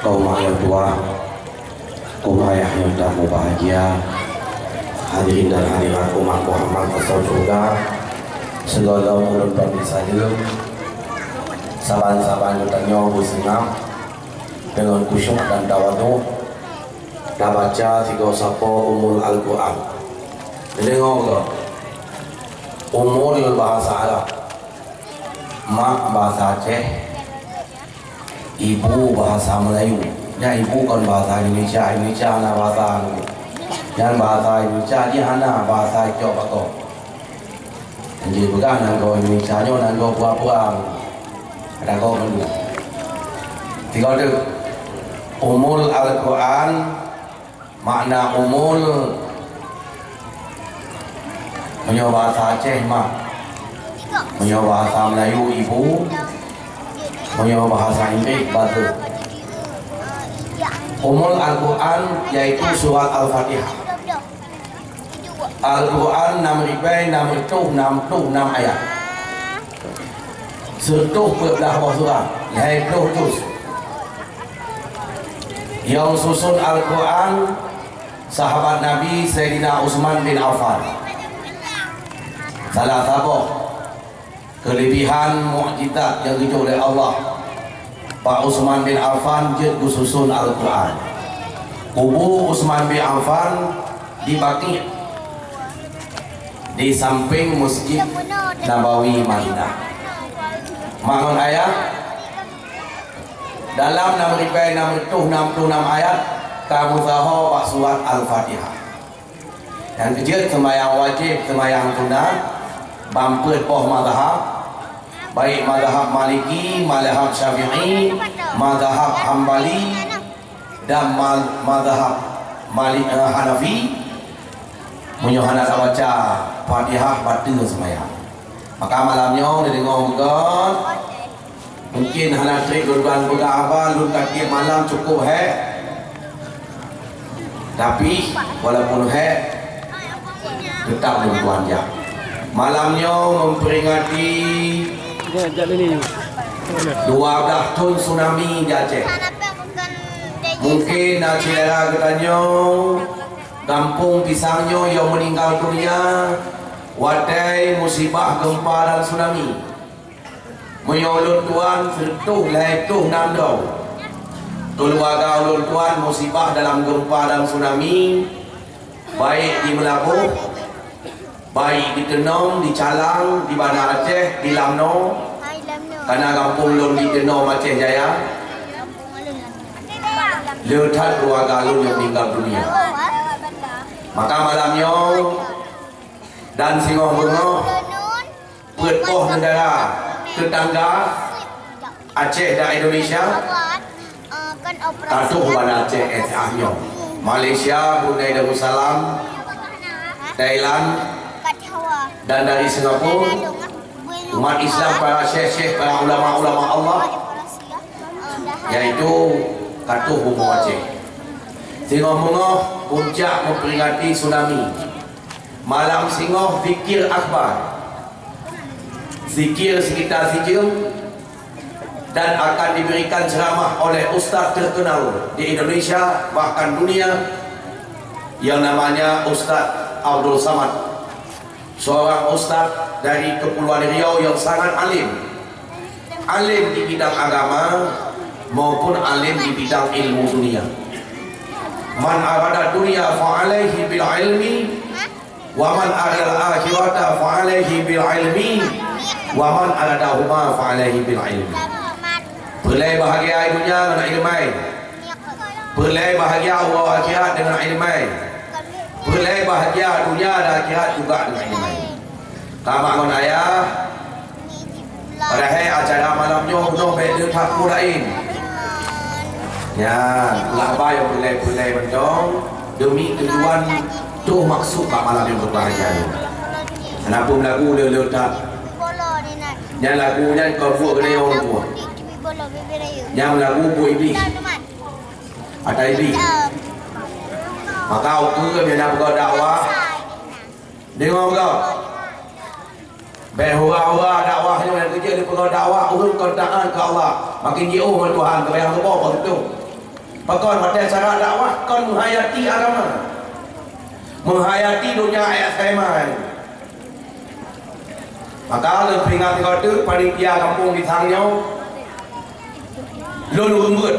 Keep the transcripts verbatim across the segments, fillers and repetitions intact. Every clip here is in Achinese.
Kaum ayah tuah, kaum ayah nyang that mubahgia, hadirin dan hadirat umat Muhammad asai syeuruga, sigohlom ulôn peureulée saleuem, saban-saban geutanyoe beuseungab deungon khusyuk dan tawadhu, tabaca sigoe sapoe Ummul Al-Quran. Neudeungoe goe, Ummul bahasa Arab, mak bahasa Aceh, ibu bahasa Melayu. Nyan ibu kon bahasa Indonesia, Indonesia hana bahasa nyan. Nyan bahasa Indonesia jih hana, bahasa cok bako. Nyan jipeugah nanggroe Indonesia nyoe nanggroe pura-pura. Ada kok nunggu. Tiga tu. Ummul Al-Quran, makna Ummul, meunyoe bahasa Aceh mak, meunyoe bahasa Melayu ibu, meunyoe bahasa Inggris mother. Ummul Al-Quran yaitu surat Al-Fatihah. Al-Quran nam ribèe nam reutôh nam ploh nam ayat. Seureutôh peuet blah boh surat, lhèe ploh juz. Nyang susun Al-Quran, sahabat Nabi Saidina Utsman bin Affan. Salah saboh keulebihan mukjizat nyang geujok lé Allah, Pak Utsman bin Affan jeuet geususun Al-Quran. Kubu Utsman bin Affan di Baqi', di sampéng Masjid Nabawi Madinah. Mak ngon ayah, dalam nam ribèe nam reutôh nam ploh nam ayat ka meusaho bak surat Al-Fatihah. Nyang keujeuet seumayang wajéb, seumayang sunat, ban peuet boh mazhab, baik mazhab Maliki, mazhab Syafi'i, mazhab Hambali, dan ma-, mazhab Mali-, eh, Hanafi. Meunyoe hana tabaca Fatihah, bateue seumayang. Maka malam nyoe neudeungoe meugon. Mungkin hana trép lôn tuan peugah haba, lôn ka tiep malam cukup hék. Tapi, walaupun hék, teutap lôn tuan jak. Malam nyoe memperingati dua belas thon tsunami di Aceh. Mungkin na syedara geutanyoe, gampông Pisang nyoe nyang meuninggal dunia watèe musibah gempa dan tsunami. Meunyoe ulôn tuan seureutôh lhèe ploh nam droe keuluwarga ulôn tuan musibah dalam gempa dan tsunami, baik di Meulaboh, baik di Teunom, di Calang, di Banda Aceh, di Lamno, kana gampông lôn di Teunom, Aceh Jaya, le that keuluwarga lôn nyang meuninggal dunia. Maka malam nyoe dan singoh beungoh, peuet boh neugara teutangga Aceh dan Indonesia, tatuh Banda Aceh S A nyoe, Malaysia, Brunei Darussalam, Thailand, dan dari Singapura, umat Islam, para syekh-syekh, para ulama-ulama Allah, yaitu tatuh bumoe Aceh. Singoh beungoh puncak memperingati tsunami. Malam singoh zikir akbar, zikir sekitar sijeuem, dan akan diberikan ceramah oleh ustaz terkenal di Indonesia bahkan dunia yang namanya Ustaz Abdul Samad, seorang ustaz dari Kepulauan Riau yang sangat alim, alim di bidang agama maupun alim di bidang ilmu dunia. Man arada dunia fa alaihi bil ilmi, wa man aradal akhirata fa alaihi bil ilmi, wa man aradahuma fa alaihi bil ilmi. Peureulèe bahagia dunia ngon ileumèe. Peureulèe bahagia uroe akhirat deungon ileumèe. Peureulèe bahagia dunia dan akhirat juga deungon ileumèe. Ka mak ngon ayah, padahai acara malam nyoe bunoe bèk le that peue laén. Nyan, laba nyang peureulèe-peureulèe mantong demi tujuan, tuh maksud bak malam nyang berbahagia nyoe. Hana peue meulagu le-le that. Nyan lagu nyan kon buet keuneuk ureueng tuha. Nyan lagu buet Iblih. Ata Iblih. Maka ukeue bila na peugah dakwah, deungoe peugah. Bèk hura-hura dakwah nyoe nyang keujeuet dipeugah dakwah ureueng kon taát keu Allah. Makin jiôh ngon Tuhan, keubayang teuboh beutôi. Pakon watée cara dakwah kon meuhayati agama, meuhayati donya ayat Sulaiman. Maka lôn peuingat godu panitia gampông Bisang nyoe, lôn ureuëng beuet,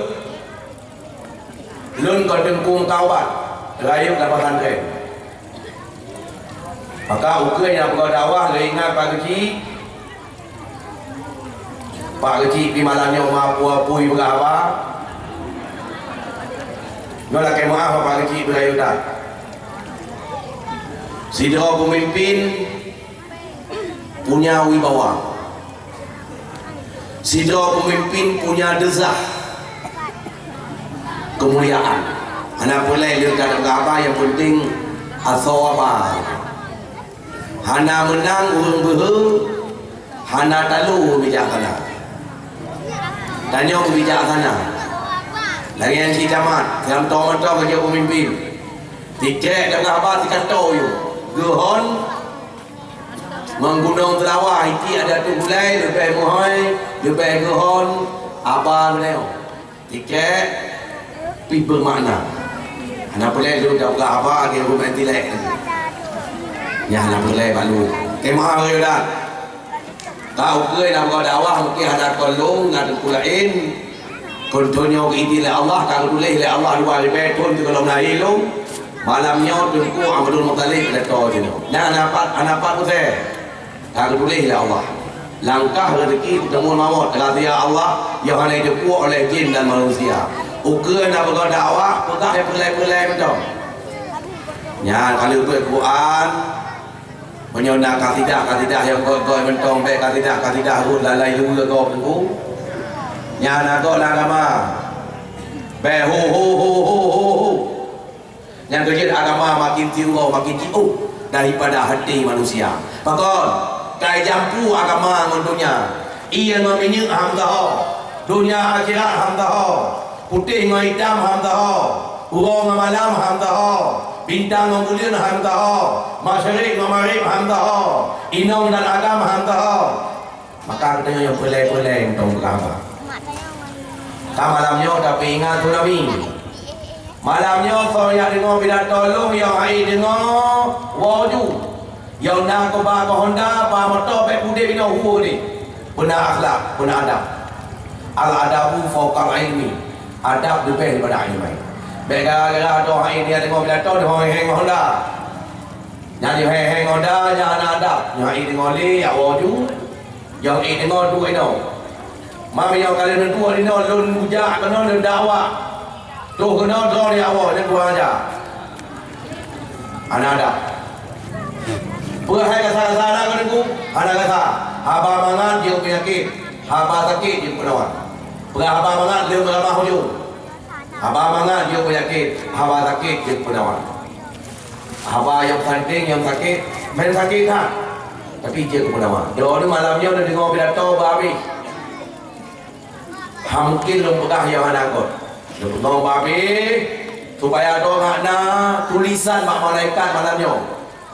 lôn kon teungku meukawan rayeuk lam pesantren. Maka ukeue nyang peugah dakwah lôn ingat Pak Geuchik, Pak Geuchik pih malam nyoe ma peue-peue peugah haba. Nyoe lakée meuáh Pak Geuchik beurayeuk that. Sidroe peumimpin punya wibawa. Sidroe peumimpin punya deuzah keumuliaan. Hana peureulée lé ka peugah haba, nyang peunteng asoe haba. Hana meunang ureuëng beuhe, hana talo bijaksana. Tanyoe bijaksana. Lagée nyan cit camat, nyang mantong-mantong ka jeuet peumimpin. Tikek teuka haba sikato yue. Geuhon ngon gunong teulawa, iti ada tu gulai, leubeh meuhôi, leubeh geuhon, haba meunyoe. Tikek pih beumakna. Hana peureulée lôn peugah haba lagée ureuëng tilek. Nyan hana peureulée bak lôn. Keumaha Yuda. Ka ukeue na buka dakwah mungken hana kon lôn, na teungku laén. Kon thon nyoe geuidin lé Allah, ka geutuléh lé Allah dua ribée thon sigohlom lahé lôn. Malam nyoe Teungku Abdul Muthalib geutanyoe. Nyan hana pat, hana pat pusée. Ka geutuléh lé Allah. Langkah rezeki peutemuan mawöt, rahsia Allah, nyang hana jiteupeue oleh jin dan manusia. Ukeue na buka dakwah, peugah nyang peureulée-peureulée mantong. Nyan ka lheueh beuet Quran, Meunyoe na kasidah-kasidah nyang gét-gét mantong, bék kasidah-kasidah rhot lalai luweue gob teungku. Nyan na gét lam agama. Bék ho, ho, ho, ho, ho, ho. Nyan keuh jeuet agama makin jiwoe, makin jiôh daripada hati manusia. Pakon? Kai jampu agama ngon donya. Ie ngon minyeuk han meusaho. Donya akhirat han meusaho. Putéh ngon itam han meusaho, uroe ngon malam han meusaho, bintang ngon buleuen han meusaho, masyarek ngon magreb han meusaho, inong dan agam han meusaho. Maka geutanyoe nyang peureulée-peureulée mantong peugah haba. Ka malam nyoe tapeuingat tsunami. Malam nyoe soe nyang deungoe pidato lôn, nyang hana deungoe woe ju. Nyang na keuba keu honda, ba moto, bék udeb inoe hu deh. Peuna akhlak, peuna adab. Al-adabu fauqal ilmi. Adab leubeh daripada ilmu. Bék gara-gara droe hai dia deungoe pidato, droe hai honda. Nyan hai honda, nyan hana adab. Nyan hai deungoe lé, jak woe ju. Nyang ék deungoe duek inoe. Mam nyang ka lheueh neuduek inoe lôn bujak keunoe lôn dakwah. Toh keunoe droe di awai lôn kurang aja. Hana adab. Peue hai kasa-kasa na keu teungku? Hana kasa. Haba mangat jeuet peunyakét, haba sakét jeuet peunawa. Peugah haba mangat lé meuramah ujong. Haba mangat jeuet peunyakét, haba sakét jeuet peunawa. Haba nyang penting nyang sakét, meunan sakét that. Tapi jeuet keu peunawa. Droeneuh malam nyoe neudeungoe pidato beuhabéh. Hana mungken lôn peugah nyang hana göt. Lôn peugah beuhabéh supaya droeneuh na tulisan bak malaikat malam nyoe.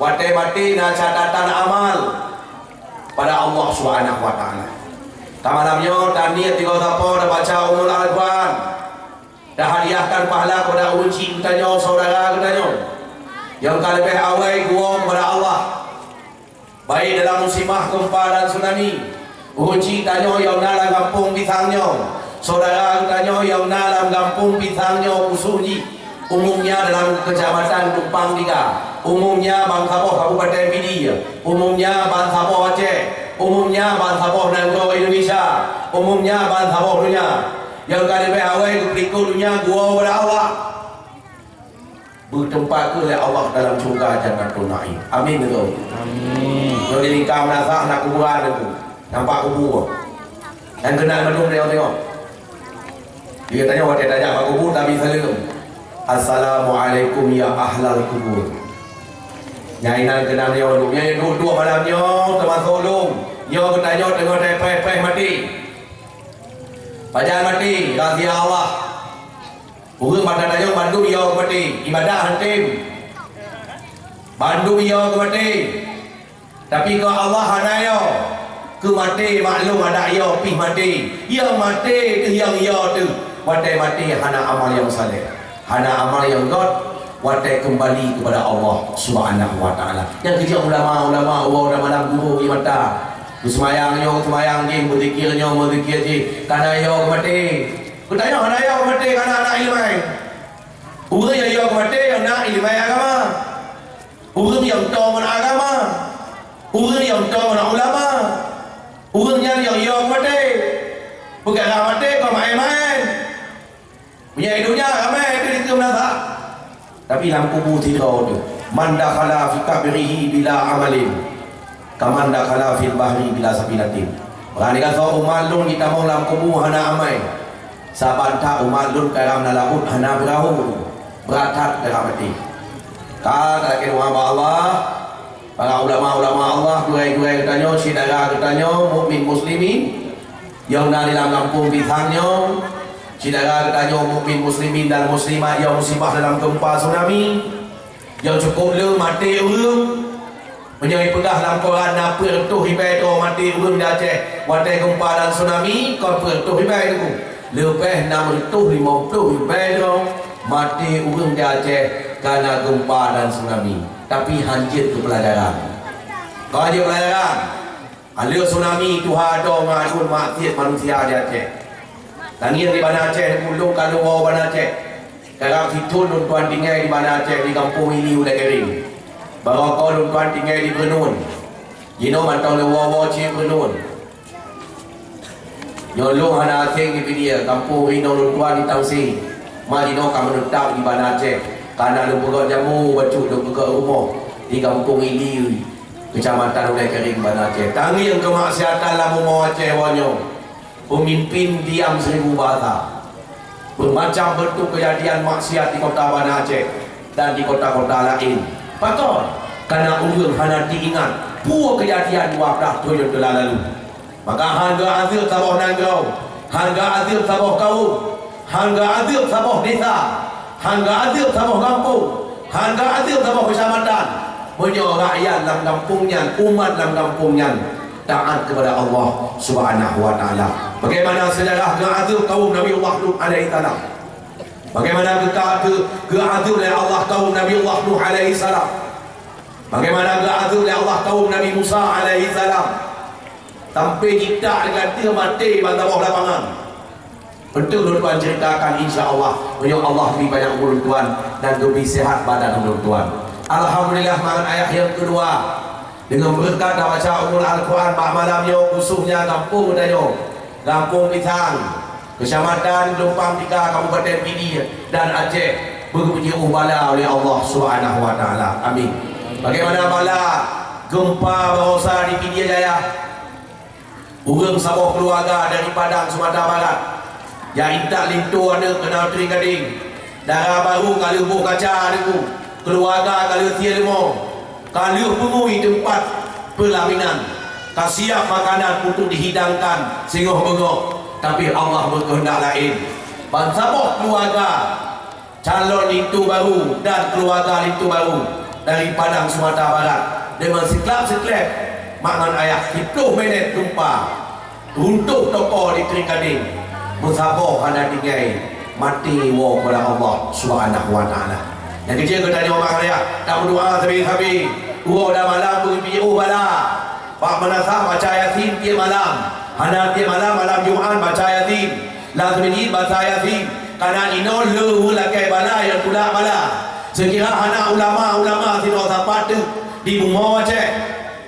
Watée maté na catatan amal pada Allah Subhanahu wa Taala. Ka malam nyoe taniet tiga sapo tabaca Ummul Al-Quran. Tahadiahkan pahala keupada ureuëng chik geutanyoe, syedara geutanyoe nyang ka leubeh awai geuwoe keupada Allah, baik dalam musibah geumpa dan tsunami. Ureuëng chik tanyoe nyang na lam gampông Pisang nyoe, syedara geutanyoe nyang na lam gampông Pisang nyoe, khususnya umumnya dalam Kecamatan Tumpang Tiga, umumnya bansaboh Kabupaten Pidie, umumnya bansaboh Aceh, umumnya bansaboh nanggroe Indonesia, umumnya bansaboh donya. Nyang ka leubeh awai geupeulikot donya geuwoe ubak Allah. Beuteumpat kheueh lé Allah dalam syeuruga Jannatun Naim. Amin, ya Allah. Amin. Nyoe di lingka meunasah na kuburan tu. Nampak kubu. Dan keunan mandum tengok-tengok. Dia tanya watée tajak bak kubu, Nabi saleuem. Assalamualaikum ya ahlal kubur. Nyang inan keunan nyoe, nyoe duek-duek malam nyoe teumasok lôn. Nyoe geutanyoe teungoh teupreh-preh maté. Pajan maté, rahsia Allah. Ureuëng mata tanyoe bandum yo maté, ibadah hantom. Bandum yo maté. Tapi keu Allah hana yo. Keu maté maklum adak yo pih maté. Yo maté teuh nyang yo teuh. Watée maté hana amal nyang saleh, hana amal nyang gét, watée keumbali keupada Allah Subhanahu wa Taala. Nyang keujeuet ulama-ulama, uroe dan malam guru di mata. Beuseumayang nyoe, seumayang jih, beuzikir nyoe, beuzikir jih. Kana yo keu maté. Geutanyoe hana yo keu maté, kana na iéleumé. Ureuëng nyang yo keu maté nyang na iéleumé agama. Ureuëng nyang toe ngon agama. Ureuëng nyang toe ngon ulama. Ureuëng nyan nyang yo keu maté. Peukara maté kon maén-maén. Meunyoe donya ramé teuh dikeue meunasah. Tapi lam kubu sidroe teuh, "Man dakhala fi qabrihi bila amalin, kaman dakhala fil bahri bila safinatin." Barang gasoe umat lôn jitamong lam kubu hana amai, saban that umat lôn karam lam laôt hana peurahô. Brat that karam maté. Ka talakée doa bak Allah, para ulama-ulama Allah, gurée-gurée geutanyoe, syedara geutanyoe, mukmin muslimin, nyang na di lam gampông Pisang nyoe, syedara geutanyoe mukmin muslimin dan muslimat nyang musibah dalam gempa tsunami, nyang cukôp le maté ureuëng. Meunyoe ipeugah lam koran na peuet reutôh ribée droe maté ureuëng di Aceh watée gempa dan tsunami, kon peuet reutôh ribée teungku. Leubeh nam reutôh limong ploh ribée droe maté ureuëng di Aceh kana gempa dan tsunami. Tapi hanjeuet keu peulajaran. Kon jeuet peulajaran. Aleuh tsunami tuha doe ngon aduen maksiet manusia di Aceh. Tangieng di Banda Aceh, ulôn ka lôn woe Banda Aceh. Karab sithon lôn tuan tinggai di Banda Aceh di gampông Ili Ulée Kering. Baroe ko lôn tuan tinggai di Beureunon. Jinoe mantong lôn woe-woe cit Beureunon. Nyoe lôn hana aséng di Pidie, gampông inoe lôn tuan di Tangse. Ma jinoe ka meuneutap di Banda Aceh. Kana lôn peugöt jamô bacut lôn peugöt rumoh di gampông Ili. Keucamatan Ulée Kering Banda Aceh. Tangieng keumaksiatan lam bumoe Aceh woe nyoe. Peumimpin diam seribu bahasa. Beumacam beuntuk keujadian maksiat di kota Banda Aceh dan di kota-kota laén. Pakon? Kana ureuëng hana teuingat peue keujadian dua blah thon nyang teula lalu. Maka hán geuazeueb saboh nanggroe, hán geuazeueb saboh kawöm, hán geuazeueb saboh desa, hán geuazeueb saboh gampông, hán geuazeueb saboh keucamatan, meunyoe rakyat lam gampông nyan, umat lam gampông nyan taát keupada Allah Subhanahu wa Taala. Bagaimana seujarah geuazeueb kawöm Nabi Allah Lut alaihissalam? Bagaimana geuka-, geu-, geuazeueb lé Allah kawöm Nabi Allah Nuh alaihissalam? Bagaimana geuazeueb lé Allah kawöm Nabi Musa alaihissalam? Sampai jitak gata maté ban saboh lapangan. Beutôi lôn tuan ceritakan, insya Allah, meunyoe Allah bri panjang umur lôn tuan dan geubri sihat badan lôn tuan. Alhamdulillah, mangat ayah nyang keudua. Deungon beureukat tabaca ummul Al-Quran bak malam nyoe, khususnya gampông geutanyoe, Gampông Pisang, Keucamatan Geulumpang Tiga, Kabupaten Pidie dan Aceh, beugeupeujeuôh bala oleh Allah Subhanahu wa Taala. Amin. Bagaimana bala gempa barosa di Pidie Jaya? Ureuëng saboh keuluwarga dari Padang, Sumatera Barat, jak intat linto aneuëk keunan teuing gadeng. Dara barô ka lheueh boh kaca teungku, keuluwarga ka lheueh sie leumo, ka lheueh peungui teumpat peulaminan, ka siap makanan untuk dihidangkan singoh beungoh, tapi Allah beukeuheundak laén. Bansaboh keuluwarga calon linto barô dan keuluwarga linto barô dari Padang, Sumatera Barat, deungon siklab-siklab, mak ngon ayah siplôh minét teumpat. Runtuh toko di teuing gadeng, meusaboh hana tinggai, maté woe keupada Allah Subhanahu wa Taala. Nyang keujeuet geutanyoe bak raya, tameudoa sabe-sabe, uroe dan malam beugeupiôh bala. Bak meunasah baca Yasin tieb malam, hana tieb malam, malam Jumat baca Yasin, lam seumeujid baca Yasin, kana inoe le lakée bala nyang tulak bala. Seukira hana ulama-ulama sidroe sapat teuk di bumoe Aceh,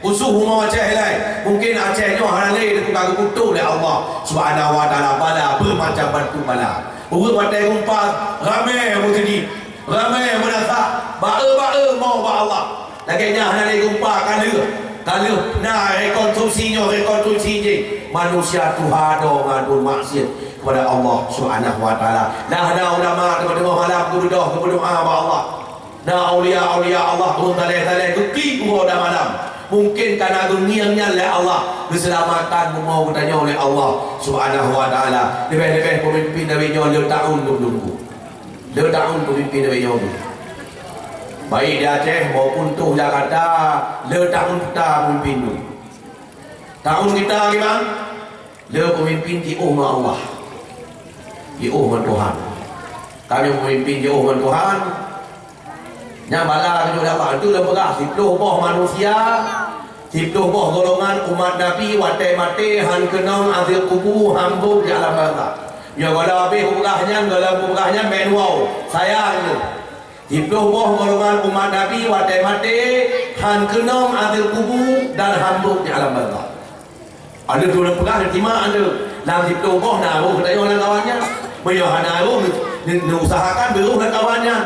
khusos bumoe Aceh ilai, mungken Aceh nyoe hana lé ka geupeutoh lé Allah Subhanahu wa Taala bala, beumacam bantuk bala. Ureuëng watée geumpa ramé meuseujid, ramé meunasah, baeu-baeu mo bak Allah. Lagée nyan hana lé geumpa ka lheueh, ka lheueh na rekonstruksi nyoe, rekonstruksi jih. Manusia tuha doe ngon buet maksiet keupada Allah Subhanahu wa Taala. Nah, na ulama teungoh-teungoh malam geubeudôh, geupeudoa bak Allah. Na aulia-aulia Allah, ureuëng saleh-saleh geuklik uroe dan malam. Mungken ka na geungieng nyan lé Allah, geuseulamatkan bumoe geutanyoe lé Allah Subhanahu wa Taala. Leubeh-leubeh peumimpin lawét nyoe le taun geutunggu. Le taun peumimpin lawét nyoe. Baik di Aceh maupun toh Jakarta, le taun peue peumimpin tu. Taun kita kiban? Le peumimpin jiôh ngon Allah. Jiôh ngon Tuhan. Tanyoe peumimpin jiôh ngon Tuhan. Nyang bala keuneuk dapat tu lôn peugah, siplôh boh manusia, siplôh boh golongan umat Nabi watée maté han keunong azeueb kubu, han brôk di alam barzakh. Nyoe gohlom habéh kupeugah nyan, gohlom kupeugah nyan bék neuwoe, sayang neuh. Siplôh boh golongan umat Nabi watée maté han keunong azeueb kubu dan han brôk di alam barzakh. Ada tu ureuëng peugah, neutimang ada. Lam siplôh boh na roh geutanyoe lam kawan nyan. Meunyoe hana roh, neu-, neu-, neuusahakan beuroh lam kawan nyan.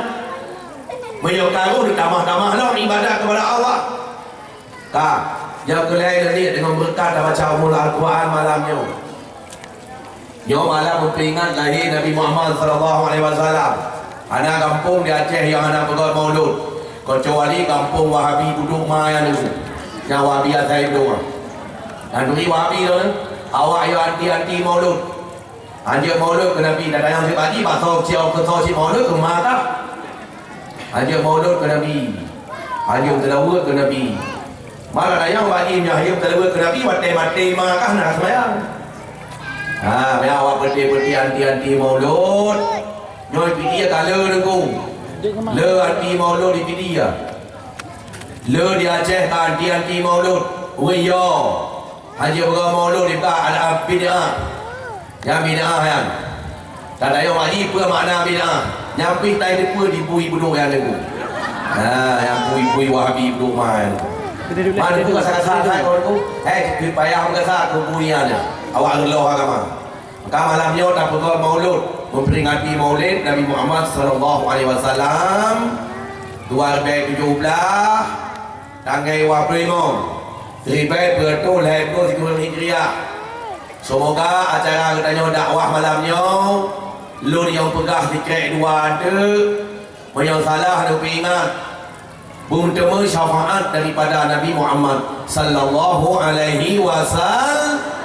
Meunyoe ka roh, neutamah-tamah lom ibadat keupada Allah. Ka, nyang keu lhée neuliek deungon beureukat tabaca ummul Al-Quran malam nyoe. Nyoe malam meupeuingat lahé Nabi Muhammad sallallahu alaihi wasallam. Hana gampông di Aceh nyang hana peugöt maulud, keucuali gampông Wahabi Budok Ma nyan. Nyang Wahabi asai Budok Ma. Dan bri Wahabi tu, awak yo anti-anti maulud. Hanjeuet maulud keu Nabi, dan nyang sibaji bakso siok keusoe si maulud keu ma kah? Hanjeuet maulud keu Nabi. Hanjeuet seulaweuet keu Nabi. Mara dayang wajib nyan hanjeuet seulaweuet keu Nabi, watée maté ma kah na seumayang. Ha, meunan awak peuti-peuti anti-anti maulud. Nyoe Pidie ka le Teungku. Le anti maulud di Pidie. Le di Aceh ka anti-anti maulud. Wei yo. Hanjeuet peugah maulud di bak al-, bid'ah. Nyang bid'ah nyan. Ka tayue ngaji peue makna bid'ah. Nyang pih tai teupeue di bui budok nyan Teungku. Ha, nyang bui-bui Wahabi budok ma nyan. Mana tu kasa-kasa sai kau tu? Eh, payah meugasa keu bui nyan. Awak reuloh agama. Maka malam nyoe tapeugöt maulud, memperingati maulid Nabi Muhammad sallallahu alaihi wasallam, dua ribèe tujoh blah, tanggai dua ploh limong, siribèe peuet reutôh lhèe ploh sikureueng Hijriah. Seumoga acara geutanyoe dakwah malam nyoe, lôn nyang peugah sikrék dua teuk, meunyoe salah neupeuingat, beumeuteumé syafaat daripada Nabi Muhammad sallallahu alaihi wasallam.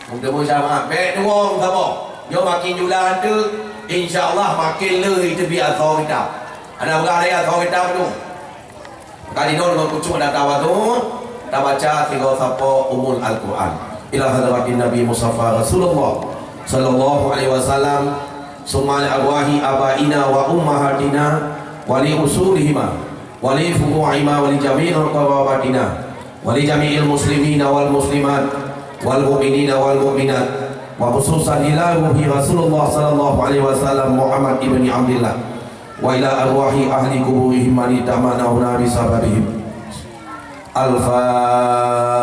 Untuk beusama, bèk tuwö saboh. Nyoe makin jula teuk, insya Allah makin le iteubiet asoe kitab. Hana peugah lé asoe kitab tu. Maka di nyoe ngon khusyuk dan tawadhu, tabaca sigoe sapo Ummul Al-Quran. Ila hadratin Nabi Mustafa Rasulullah sallallahu alaihi wasallam, summa li arwahi abaina wa ummahatina wa li usulihima wa li furu'ihima wa li jami'i qarabatina. Wa li jami'il muslimina wal muslimat, wal mu'minina wal mu'minat, wa khususan ila ruhi Rasulullah sallallahu alaihi wasallam Muhammad ibni Abdillah, wa ila arwahi ahli quburihim man itamana huna bi sababihim. Al-Fatihah.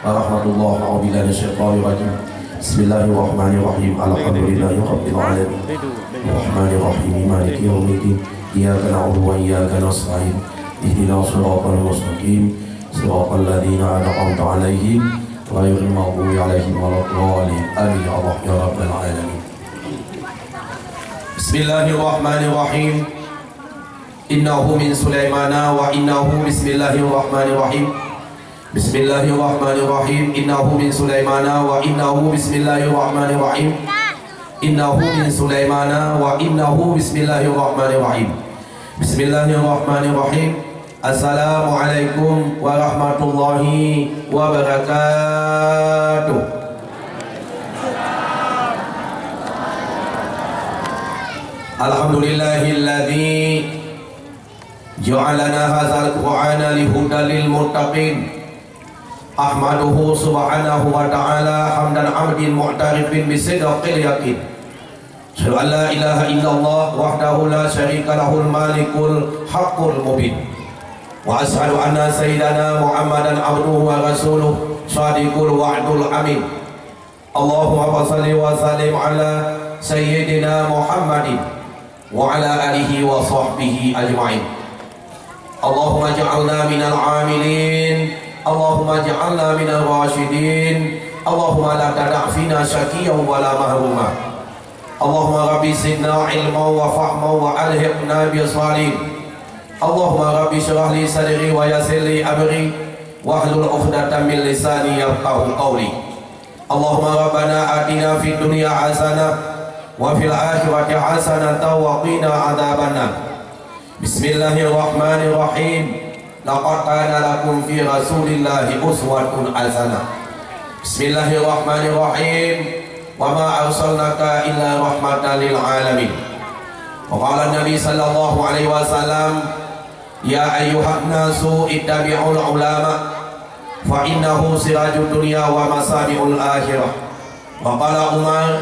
Warahmatullah, a'udzubillahi minasyaitonir rajim. Bismillahirrahmanirrahim. Alhamdulillahi rabbil alamin. Rahmanirrahim. Maliki yaumiddin. Iyyaka na'budu wa iyyaka nasta'in. Ihdinas siratal mustaqim. Siratal ladzina an'amta 'alaihim, ghairil maghdubi 'alaihim waladdallin. Amin ya Allah ya rabbal alamin. Bismillahirrahmanirrahim. Innahu min Sulaimana wa innahu bismillahirrahmanirrahim. Bismillahirrahmanirrahim. Innahu min Sulaimana wa innahu bismillahirrahmanirrahim. Innahu min Sulaimana wa innahu bismillahirrahmanirrahim. Bismillahirrahmanirrahim. Assalamualaikum warahmatullahi wabarakatuh. Alhamdulillahilladzi ja'alana hadzal Qur'ana lihudal lil muttaqin. Ahmaduhu subhanahu wa ta'ala hamdan abdin mu'tarifin bisidqil yaqin. Asyhadu an la ilaha illallah wahdahu la syarika lahul malikul haqqul mubin. Wa asyhadu anna sayyidana Muhammadan abduhu wa rasuluh shadiqul wa'dul amin. Allahumma shalli wa sallim ala sayyidina Muhammadin wa ala alihi wa sahbihi ajma'in. Allahumma ja'alna minal amilin. Allahumma ja'alna minal rasyidin. Allahumma la tada' fina syaqiyyan wa la mahruma. Allahumma rabbi zidna ilman wa fahman wa alhiqna bis salihin. Allahumma rabbi syrah li sadri wa yassir li amri wahlul 'uqdatam min lisani yafqahu qawli. Allahumma rabbana atina fid dunya hasanah wa fil akhirati hasanatan wa qina adzabannar. Bismillahirrahmanirrahim. Laqad kana lakum fi Rasulillahi uswatun hasanah. Bismillahirrahmanirrahim. Wa ma arsalnaka illa rahmatan lil alamin. Wa qala Nabi sallallahu alaihi wasallam, "Ya ayyuhan nasu ittabi'ul ulama, fa innahu sirajud dunya wa masabiul akhirah." Wa qala Umar,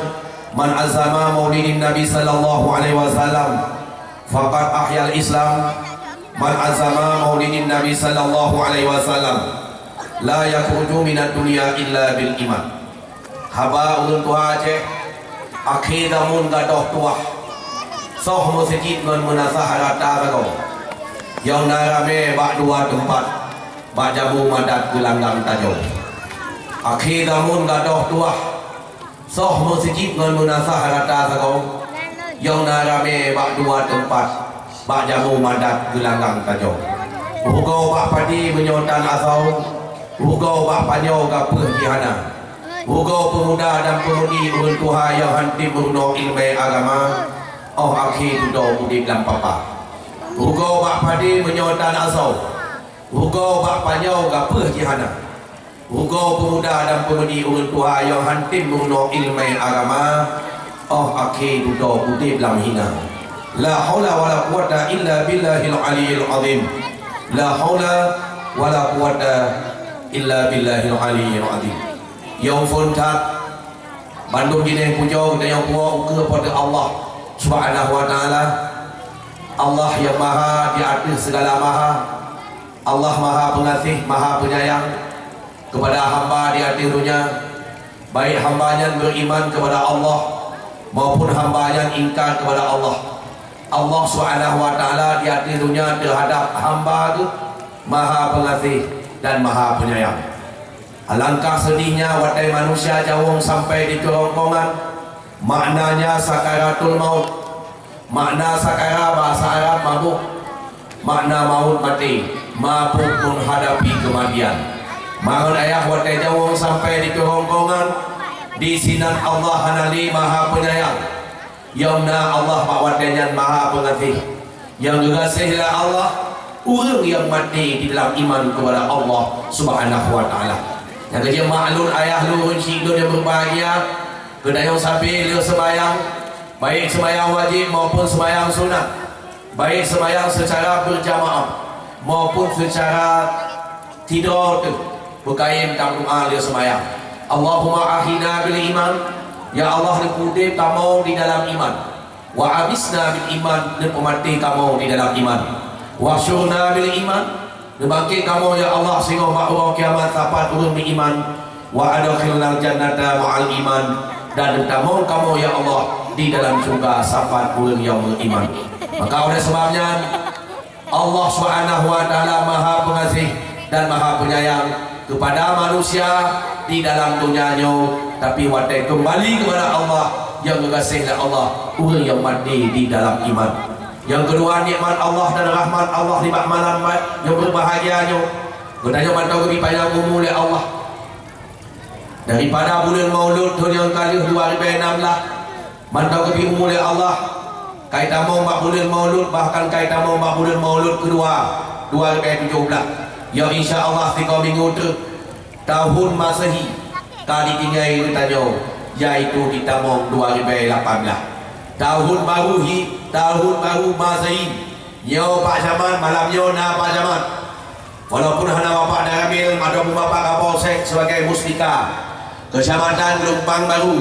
"Man azama maulidin Nabi sallallahu alaihi wasallam, faqad ahyal Islam. Man azama maulidin Nabi sallallahu alaihi wasallam, la yakhruju minad dunya illa bil iman." Haba ureuëng tuha Aceh, akhé zamon gadôh tuah. Soh meuseujid ngon meunasah rata sagoe. Nyang na ramé bak dua teumpat, bak jambu madat geulanggang tajoe. Akhé zamon gadôh tuah. Soh meuseujid ngon meunasah rata sagoe. Nyang na ramé bak dua teumpat, bak jambu madat geulanggang tajoe. Rugoe bak padé meunyoe tan asoe, rugoe bak panyoe gapeuh jih hana. Rugoe peumuda dan peumudi ureuëng tuha nyang han tém meurunoe iéleumé agama, óh akhé dudoe udeb lam papa. Rugoe bak padé meunyoe tan asoe, rugoe bak panyoe gapeuh jih hana. Rugoe peumuda dan peumudi ureuëng tuha nyang han tém meurunoe iéleumé agama, óh akhé dudoe udeb lam hina. La haula wala quwwata illa billahil aliyyil azim. La haula wala quwwata illa billahil aliyyil azim. Nyang phon that, bandum jinéh pujoe geutanyoe puwoe ukeue Po teu Allah Subhanahu wa Taala. Allah nyang maha di ateueh sigala maha. Allah maha peungaséh, maha peunyayang keupada hamba di ateueh donya, baik hamba nyan beuiman keupada Allah maupun hamba nyan ingkar keupada Allah. Allah Subhanahu wa Taala di ateueh donya teuhadab hamba Geuh maha peungaséh dan maha peunyayang. Alangkah seudihnya watée manusia jawöng sampai di keurongkongan, maknanya sakaratul maut. Makna sakara bahasa Arab mabök, makna maut maté, mabök menghadapi kematian. Mangat ayah watée jawöng sampai di keurongkongan, di sinan Allah hana lé maha peunyayang. Nyang na Allah bak watée nyan maha peungaséh. Nyang geugaséh lé Allah, ureuëng nyang maté di dalam iman keupada Allah Subhanahu wa Taala. Nyang keujeuet maklum ayah lôn, syik lôn nyang berbahagia, geutanyoe sabe lheueh seumayang, baik seumayang wajéb maupun seumayang sunat, baik seumayang seucara berjamaah maupun seucara sidroe teuh, beukayém tameudoá lheueh seumayang. Allahumma ahyina bil iman, ya Allah, neupeuudeb kamoe di dalam iman. Wa amisna bil iman, neupeumaté kamoe di dalam iman. Wahsyurna bil iman, neubangkét kamoe, ya Allah, singoh bak uroe kiamat sapat ureuëng meuiman. Wa adkhilnal jannata ma'al iman, dan neutamong kamoe, ya Allah, di dalam syeuruga sapat ureuëng nyang meuiman. Maka oleh sebab nyan, Allah Subhanahu wa Taala Maha Pengasih dan Maha Penyayang kepada manusia di dalam dunia nyoe, tapi watée keumbali kepada Allah, nyang geugaséh lé Allah ureuëng nyang maté di dalam iman. Nyang keudua, nikmat Allah dan rahmat Allah nibak malam nyang berbahagia nyoe. Geutanyoe mantong geubri panyang umu lé Allah. Daripada buleuen Maulud thon nyang ka lheueh dua ribée nam blah, mantong geubri umu lé Allah, kai tamong bak buleuen Maulud, bahkan kai tamong bak buleuen Maulud keudua dua ribée tujoh blah. Ya, insya Allah, sikoe minggu teuk tahun Masehi ka jitinggai geutanyoe, yaitu jitamong dua ribée lapan blah. Tahun baru hi, tahun baru Masehi. Nyoe Pak Camat, malam nyoe na Pak Camat. Walaupun hana Bapak Danramil ataupun Bapak Kapolsek sebagai Muspika Kecamatan Geulumpang Baru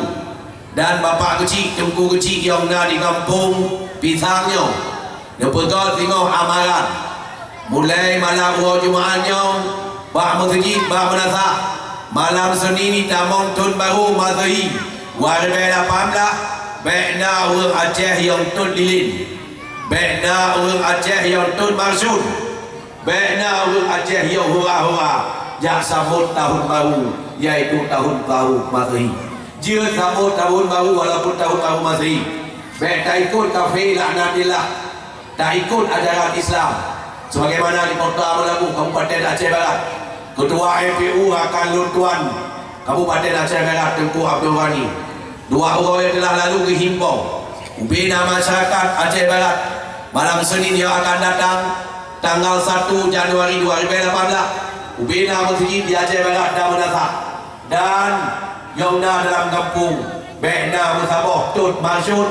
dan Bapak Keuchik Teungku Keuchik nyang na di Gampông Pisang nyoe, neupeugöt singoh amaran. Mulai malam uroe Jumaat nyoe, bak meuseujid, bak meunasah, malam Senin jitamong thon baru Masehi dua ribée lapan blah, bék na ureuëng Aceh nyang tot lilin, bék na ureuëng Aceh nyang tot maksud. Bék na ureuëng Aceh yoh hura-hura jak sambot tahun baru, yaitu tahun baru Masehi. Jeuet sambot tahun baru walaupun tahun baru Masehi. Bék taikot kafé laknatillah, taikot ajaran Islam. Sebagaimana di Kota Meulaboh, Kabupaten Aceh Barat, Ketua M P U Rakan Lôn Tuan Kabupaten Aceh Barat Teungku Abdul Ghani, dua uroe nyang telah lalu geuhimbau ubé na masyarakat Aceh Barat, malam Senin nyang akan datang, tanggal satu Januari dua ribée lapan blah, ubé na meuseujid di Aceh Barat dan meunasah, dan nyang na dalam gampông Bék na meusaboh tot maksud,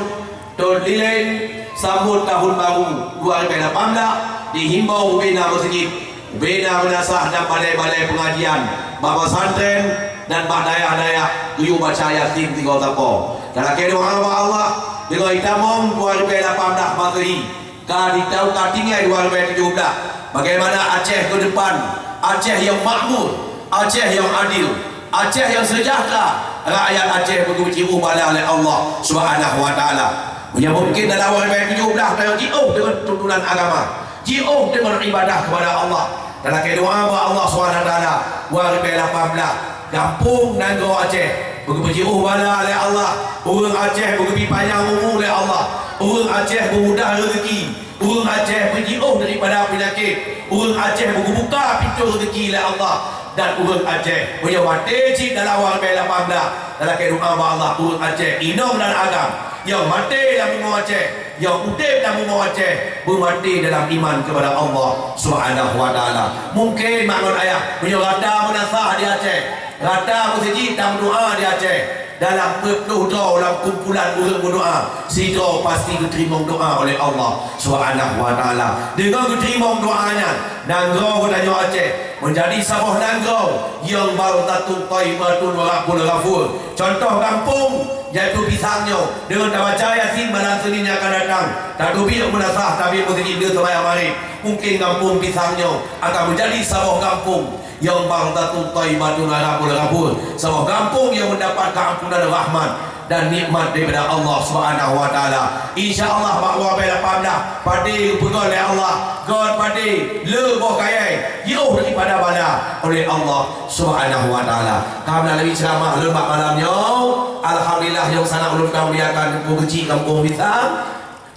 tot lilén sambot tahun baru dua ribèe lapan blah, dihimbau ubena meuseujid, ubena meunasah dan balè-balè peungajian, bak pesantren dan bak dayah-dayah geuyue baca Yasin tiga sapo. Talakèe doa bak Allah, deungon itamong dua ribèe lapan blah Masehi, ka ditau ka tinggai dua ribèe tujoh blah. Bagaimana Aceh ke depan? Aceh nyang makmur, Aceh nyang adil, Aceh nyang sejahtera. Rakyat Aceh beugeujiôh bala lé Allah Subhanahu wa Taala. Meunyoe mungkin dalam dua ribèe tujoh blah tanyoe jiôh deungon tuntunan agama, jiôh deungon ibadah kepada Allah. Talakèe doa bak Allah Subhanahu wa Taala, dua ribèe lapan blah, gampông nanggroe Aceh beugeujiôh bala lé Allah, ureueng Aceh beugeubi panyang umu lé Allah, ureueng Aceh beumudah reuzeki, ureueng Aceh beujiôh daripada peunyakét, ureueng Aceh beugeubuka pintoe reuzeki lé Allah, dan ureueng Aceh meunyoe maté cit dalam dua ribèe lapan blah, talakèe doa bak Allah, ureueng Aceh inong dan agam nyang maté lam bumoe Aceh, nyang udép lam bumoe Aceh, beumaté dalam iman kepada Allah Subhanahu wa Taala. Mungkin mak ngon ayah, meunyoe rata meunasah di Aceh, rata meuseujid dan meudoa di Aceh, dalam peuet ploh droe lam kumpulan ureueng meudoa, sidroe pasti geuteurimong doa oleh Allah Subhanahu wa Taala. Deungon geuteurimong doa nyan, nanggroe geutanyoe Aceh meunjadi saboh nanggroe nyang baldatun thaibatun wa rabbun ghafur. Contoh gampông, yaitu Pisang nyoe, deungon tabaca Yasin malam Senin nyang akan datang, tateubiet meunasah, tabri meuseujid, seumayang Maghrib, mungkin gampông Pisang nyoe akan meunjadi saboh gampông nyang baldatun thaibatun wa rabbun ghafur, saboh gampông nyang meudapat keuampunan rahmat dan nikmat daripada Allah Subhanahu wa Taala. Insya Allah, bak dua ribèe lapan blah, padé geupeugöt lé Allah, göt padé, le boh kayèe, jiôh daripada bala oleh Allah Subhanahu wa Taala. Ka meulalui ceuramah lôn bak malam nyoe, alhamdulillah, nyang sangat ulôn kamuliakan Teungku Keuchik gampông Pisang,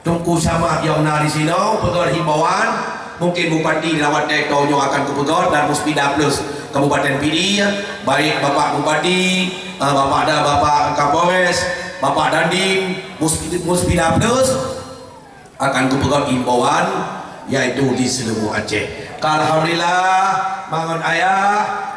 Teungku Camat nyang na disinoe, peugöt himbauan, mungkin Bupati lawat dai toh nyoe akan geupeugöt dan Muspida Plus Kabupaten Pidie, baik Bapak Bupati, eh, Bapak Da-, Bapak Kapolres, Bapak Dandim, Muspi-, Muspida Plus akan geupeugöt himbauan, yaitu di seuluruh Aceh. Ka alhamdulillah, mak ngon ayah,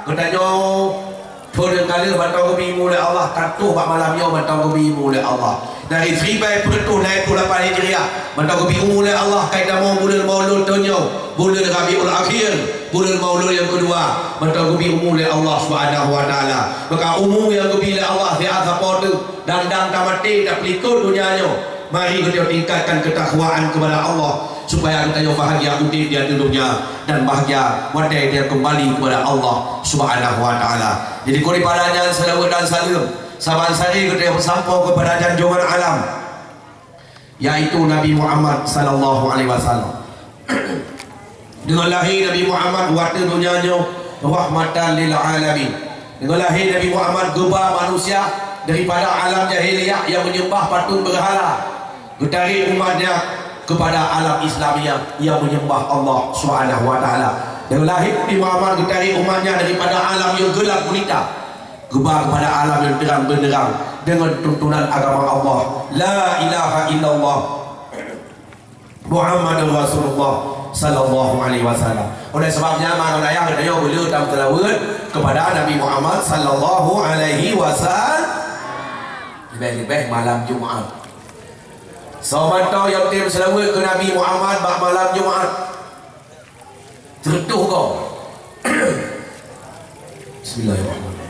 geutanyoe Thôn nyang ka lheueh mantong geubi umu lé Allah, ka tuh bak malam nyoe mantong geubi umu lé Allah. Dari siribèe peuet reutôh lapan ploh lapan Hijriah, mantong geubi umu lé Allah, ka itamong buleuen Maulud thôn nyoe, buleuen Rabiul Akhir, buleuen Maulud nyang keudua, mantong geubi umu lé Allah Subhanahu wa Taala. Maka umu nyang geubi lé Allah siat sapo teuk, dan dang tamaté tapeulikot donya nyoe. Mari geutanyoe tingkatkan keutakwaan kepada Allah, supaya geutanyoe bahagia udép di ateueh donya dan bahagia watèe geutanyoe keumbali kepada Allah Subhanahu wa Taala. Jadi, daripada nyan, seulaweuet dan saleuem saban sari geutanyoe peusampoe kepada junjungan alam, yaitu Nabi Muhammad sallallahu alaihi wasallam. Deungon lahé Nabi Muhammad u ateueh donya nyoe rahmatan lil alamin. Deungon lahé Nabi Muhammad geuba manusia daripada alam jahiliyah nyang menyembah patung beurhala, geutarek umat nyan kepada alam Islamiyah nyang menyembah Allah Subhanahu wa Taala. Deungon lahé Nabi Muhammad geutarek umat nyan daripada alam nyang gelap gulita, geuba kepada alam nyang terang benderang deungon tuntunan agama Allah, La ilaha illallah Muhammadur Rasulullah sallallahu alaihi wasallam. Oleh sebab nyan, mak ngon ayah, geutanyoe beu le taseulaweuet kepada Nabi Muhammad sallallahu alaihi wasallam. Leubeh-leubeh malam Jumat. Soe mantong nyang tem seulaweuet keu Nabi Muhammad bak malam Jumat, teureutôh goe. Bismillahirrahmanirrahim.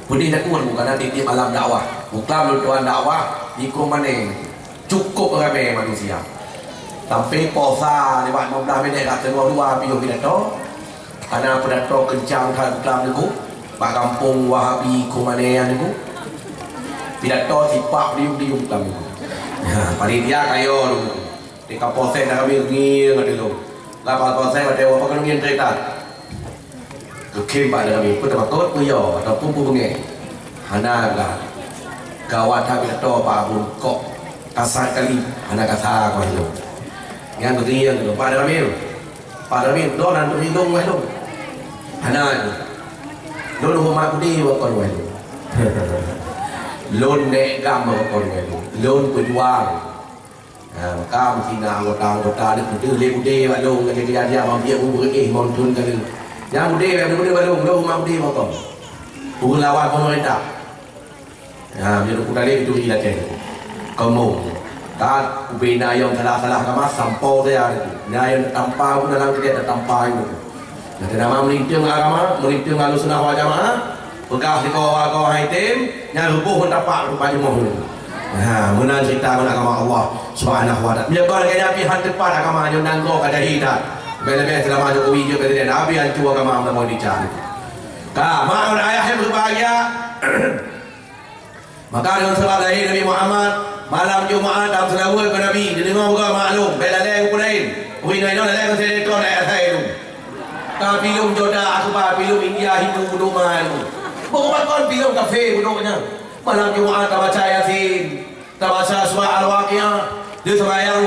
Peudeh that bukan, bukan tiep-tiep malam dakwah. Buklam lôn tuan dakwah di Krueng Mané, cukup ramé manusia. Sampai posa lewat lima belas minit ka teungoh dua piôh pidato. Hana pidato keuncang that buklam Teungku, bak gampông Wahabi Krueng Mané nyan Teungku. Pidato sipak dium-dium buklam Teungku. Ha, panitia kayo Teungku. Di Kapolsek dah kami ngieng ati lôn. Lah Kapolsek watèe apa keuneuk ngieng cerita. Geukheun bak dah kami, peue teumakot, peue yo, ataupun peue beungèh. Hana gah. Gawat that pidato bak abon kok. Kasar kali, hana kasa kok ilôn. Nyan geungieng lôn, bak dah kami. Bak dah kami, lôn hana teuhidong wèh lôn. Hana lôn. Lôn horeumat geude wakon wèh lôn. Lôn nèk gam wakon wèh lôn. Lôn peujuang. Ha, maka meusti na anggota-anggota deuh peudeuh lé udé bak lôn, lagèe kejadian bang biek bubeuréh mon thôn ka lheueh. Nyang udeb, nyang udeb balong, lôn umat udeb mantong. Ureueng lawan pemerintah. Ya, meunyoe Teungku Taleb turi lakèe. Kamoe. Ka ubé na nyang salah-salah agama, sampoe saja itu. Na nyang tampa pun dalam keudè tampa itu. Nah, nama meulintang agama, meulintang Ahlussunnah wal Jamaah, peugah sikoe wagoe hai tem, nyang ruboh pun tapak rupa jemoh. Ha, meunan cerita ngon agama Allah Subhanahu wa Ta'ala. Meunyoe kon lagèe nyan pih han teupat agama nyoe nanggroe ka jadi that. Leubeh-leubeh seulama Jokowi jeuet presiden, habéh hanco agama meunyoe dicari. Ka, mak ngon ayah nyang berbahagia. Maka deungon sabab lahé Nabi Muhammad, malam Jumat tam seulaweuet keu Nabi, dideungoe buka maklum, bèk lalè ngon peue laén. Ui, inoe lalè ngon sinetron ayat asai tu. Ka filem Jordaan, asuba filem India, Hindu, budok ma tu. Bukan kon filem kafé budok nyan. Malam Jumat tabaca Yasin, tabaca surah Al-Waqiah, di sembahyang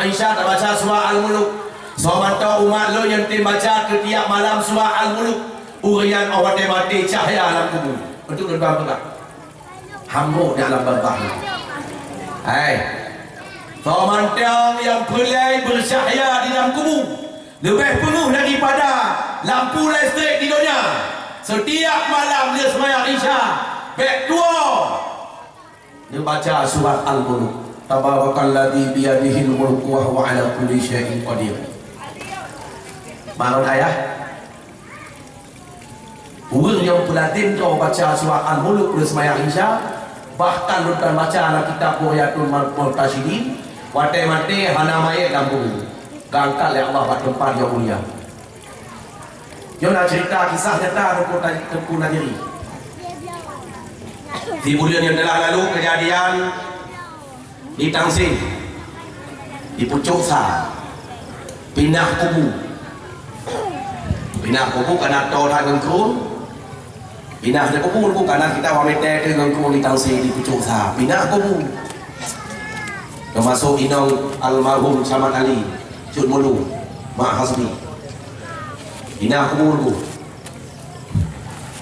Isya tabaca surah Al-Muluk. Soe mantong umat lôn nyang tem baca keu tiap malam surah Al-Muluk, ureueng nyan 'oh watèe maté cahya lam kubu. Beutôi lôn peugah. Hambok di alam barzakh. Hai. Soe mantong nyang peureulèe beucahya di dalam kubu, leubeh peungeuh daripada lampu listrik di donya. Setiap malam lheueh seumayang Isya, bèk tuwoe neubaca surat Al-Muluk. Tabarakalladzi biyadihil mulku wa huwa ala kulli syai'in qadir. Bangon ayah. Ureueng nyang peulaten droe baca surat Al-Muluk lheueh seumayang Isya, bahkan lôn tan baca lam kitab Bughyatul Murtasyidin, watèe maté hana manyét lam kubu, geuangkat lé Allah bak teumpat nyang mulia. Nyoe na cerita kisah nyata Teungku Taj-, Teungku Najri. Di buleuen nyang teulah lalu keujadian di Tangse, di Pucok Sa, pinah kubu. Pinah kubu kana toe that ngon krueng. Pinah di kubu, kubu kana kita wa meter ke ngon krueng di Tangse di Pucok Sa. Pinah kubu. Teumasok inong almarhum Samad Ali, Cut Mulu, Mak Hasbi. Pinah kubu, kubu.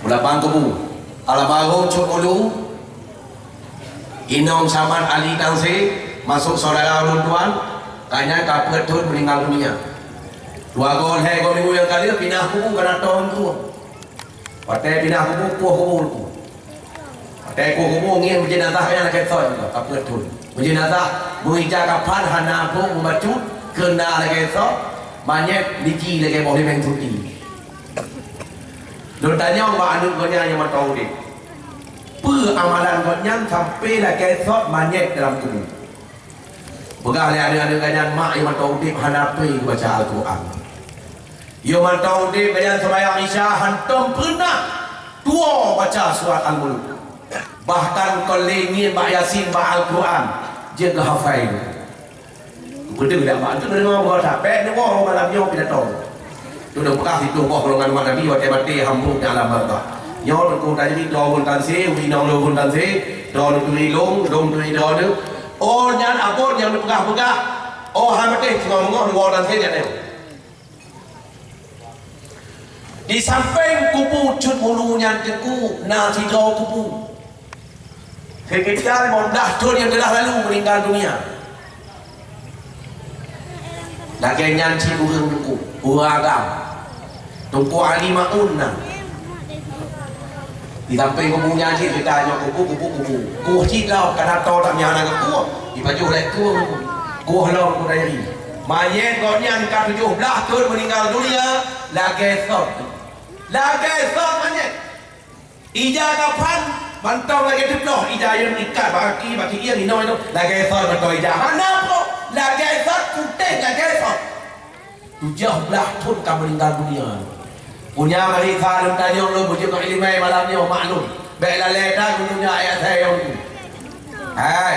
Ulapang kubu. Almarhum Cut Mulu, inong Samad Ali Tangse, masok saudara ulôn tuan, ka nyan ka peuet thon meuninggal dunia. Dua goe lhèe goe minggu nyang ka lheueh pinah kubu kana toe ngon krueng. Watèe pinah kubu, kueh kubu. Watèe kueh kubu ngieng meujeunazah nyan lakèe thon, ka peuet thon. Meujeunazah, meuija kafan hana trok meubacut, keu na lakèe thon, manyét liji lakèe boh limeng sunti. Lôn tanyong bak aneuk gobnyan nyang mantong udeb, peue amalan gobnyan sampai lakèe sot manyét dalam kubu? Peugah lé aneuk-aneuk gobnyan, mak, yôh mantong udeb hana peureulèe baca Al-Quran. Yôh mantong udeb gobnyan seumayang Isya hantom peureunah tuwoe baca surat Al-Muluk. Bahkan kon lé ngieng bak Yasin, bak Al-Quran, jeuet geuhafai. Beutôi dak, Mak? Anteuk deungoe buka that. Bèk neuwoe malam nyoe pidato. Nyoe peugah siploh boh golongan umat Nabi watèe maté hambok di alam barzakh. Nyoe Teungku Tajri, droe Gun Tanse, inong lôn Gun Tanse, droeneuh turi lôn, lôn turi droeneuh. Oh, nyan abon nyang neupeugah-peugah. Oh, hai maté, singoh meungoh neuwoe Tanse nyan. Di sampéng kubu Cut Mulu nyan Teungku na sidroe kubu. Sekitar lima belas thon nyang teulah lalu meuninggal dunia. Lagèe nyan cit ureueng Teungku, ureueng agam. Teungku Ali Maun na. Di sampéng kubu nyan cit, geutanyoe kubu, kubu, kubu. Kueh cit lom, kana toe that nyang hana geukueh. Dipajoh lé kueh, kueh lom Teungku Tajri. Manyét gobnyan ka tujoh blah thon meuninggal dunia, lagèe sot. Lagèe sot manyét. Ija kafan mantong lagèe teuploh, ija nyang ikat bak kaki, bak kieng, inoe, inoe. Lagèe sot mantong ija. Hana po, lagèe sot, putéh lagèe sot. Tujoh blah thon ka meuninggal dunia. Punya marisa lôn tanyong lôn beujeuet ngon ileumèe malam nyoe, maklum. Bèk lalè that meunyoe ayat saya nyoe. Hai,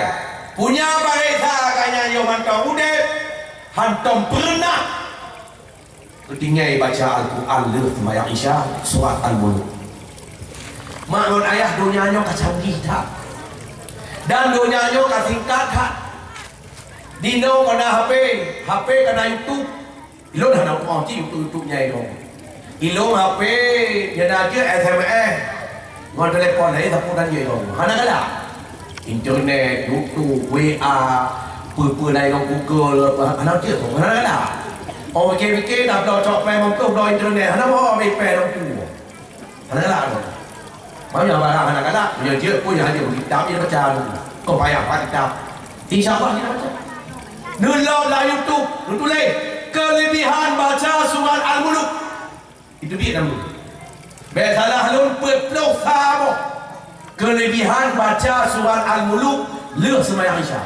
punya marisa ka nyan nyoe mantong udép, hantom peureunah. Keutinggai baca Al-Quran lheueh seumayang Isya, surat Al-Muluk. Mak ngon ayah, donya nyoe ka canggih that. Dan donya nyoe ka singkat that. Di noe ka na H P, H P ka na YouTube. Ilôn hana meu'oh cit YouTube-YouTube nyan ilôn. Ilôn H P nyang na jeuet S M S ngon telepon, hai sapeue tan jeuet ilôn. Hana galak. Internet, YouTube, W A, peue-peue laén ngon Google, hana jeuet, hana galak. Oh, pike-pike dah bloe cok pèng meumploh bloe internet, hana meuho abéh pèng lam ku. Hana galak tu. Banyak barang hana galak, meunyoe jeuet pun hana jeuet kitab je baca tu. Kau payah buka kitab. Insya Allah kita baca. Neulom lam YouTube, neutuléh kelebihan baca surat Al-Muluk. Itu dia nama. Bèk salah lôn peuet ploh saboh keulebihan baca surat Al-Muluk lheueh seumayang Isya.